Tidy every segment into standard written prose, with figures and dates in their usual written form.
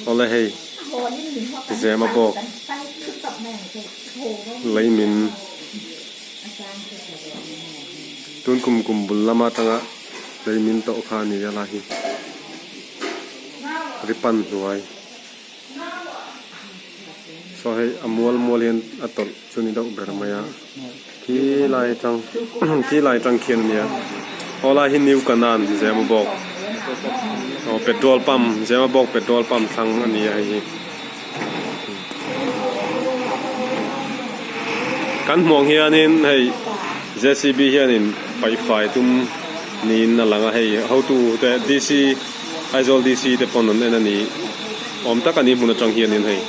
Awle hei zema bawk lei min tun kum kum bul lama tanga lei min tawh kha a ni a lai hi ripan hnuai. Saw hei a mual mual hian a tawlh chu ni deuh ber mai a khi lai atang khi lai atang khian a nia aw lai hi new kanan zemabawk aw petrol pump zemabawk petrol pump thlang a ni a hei hi kan hmuh ang hianin hei J C B hianin paihfai tum niin a lang a hei hotu te D C Aizawl D C te pawn an en a ni. Awm tak a ni hmun atang hianin hei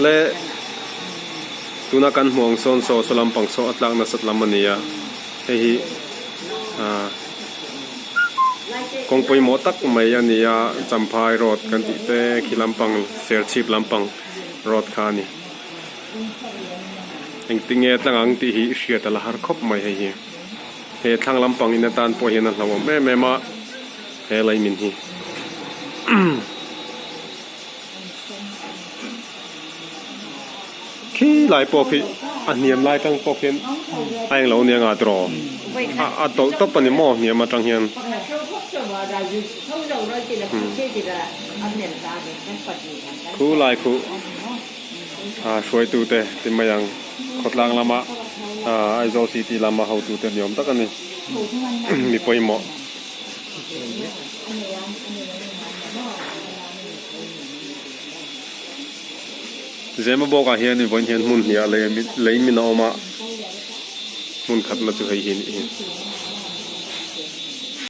le tuna kan hmuh ang sawn saw saw lampang saw a tlak nasat lam a ni a hei hi ah kawng pawimawh tak mai a ni a Champhai road kan tih te khi lampang Serchhip lampang road kha a ni engtinge tlang ang tih hi hriat a la har khawp mai hei hi he thlang lampang in atan pawh hian a hlauhawm em em a. He lei min hi khi lai pawh khi a hniam lai tang pawh khian a englo ania nga tiraw a tawlh tawp a ni maw hniam atang hian. Khu lai khu a hruaitu te ti mai ang khawtlang lama Aizawl city lama hotu te ni awm tak a ni mi pawimawh. Zemabawk ah hian vawiin hian hmun hnih ah lei min a awm a hmun khat na chu hei hi a nih hi.